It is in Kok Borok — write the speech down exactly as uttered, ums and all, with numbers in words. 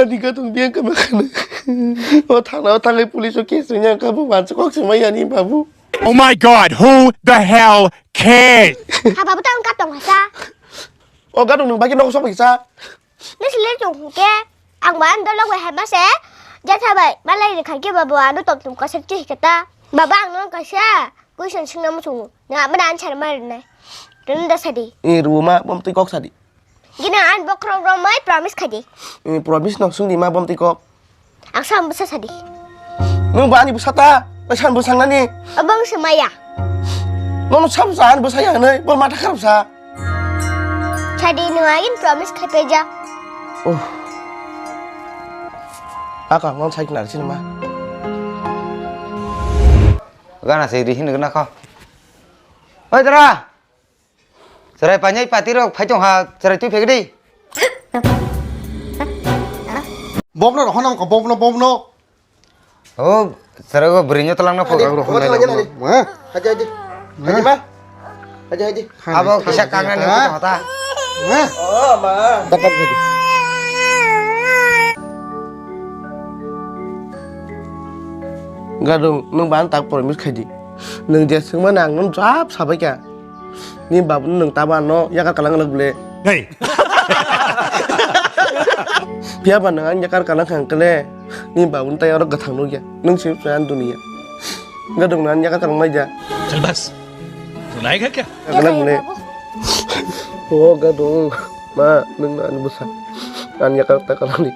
Ani gadung dia kama khana. O thana o thangai police o case nya ka bu wansa kok se maya ni babu. Oh my God, who the hell cares? Ha babu tang ka tong sa. O gadung nung bagi nok sok sa. Ni sile chung ke. Ang ba ando lok hai ma se. Ja tha bai. Malai ni khan ke babu ando tom tom ka sek chi kata. Baba ang nung ka sa. Question sing na mu chung. Na ma dan char mar na. Run da sadi. E ruma bom tui kok sadi. Gini ang bokhorok romwi promise khaidi. Ni promise no sungdi ma bom tiko. Ang sam bwsa sadi. Nung ba ani bwsa ta, bai san bwsang nani. Abang se maya. Nono sam sa ani bwsa ya nai, bo mata kharap sa. Sadi no agin promise khai peja. Oh. Aka ngon sai knar sin ma. Gana se ri hin gana kho. Oi dara. Chwrai painai pati rok phai tong ha, chwrai twi phek di. Bobno rohon ang ko, bobno, bobno. Oh, chwrai go bwrwi nyo tlang na pho. Adi, bobno tlang na pho. Haji, haji. Haji ma. Haji, haji. Abo kisa kangen ni kota. Oh, ma. Dapat haji. Gadung, nung ban tak promise khaidi. Nung je sengma nang nung jab sabai kya. Ni babu nwng tamo ano yakar kalang lwk ble. Hey! Phiya ba nwng ang yakar kalang khang kle. Ni babu tai oro gathang nukya. Nwng simi phai ang dunia. Gadung nwng ang yakar kalang naija. Chal bas. Rulayega kya? Kalang ble. O gadung. Ma nwng ani bwsa. Ang yakar ta kalang di.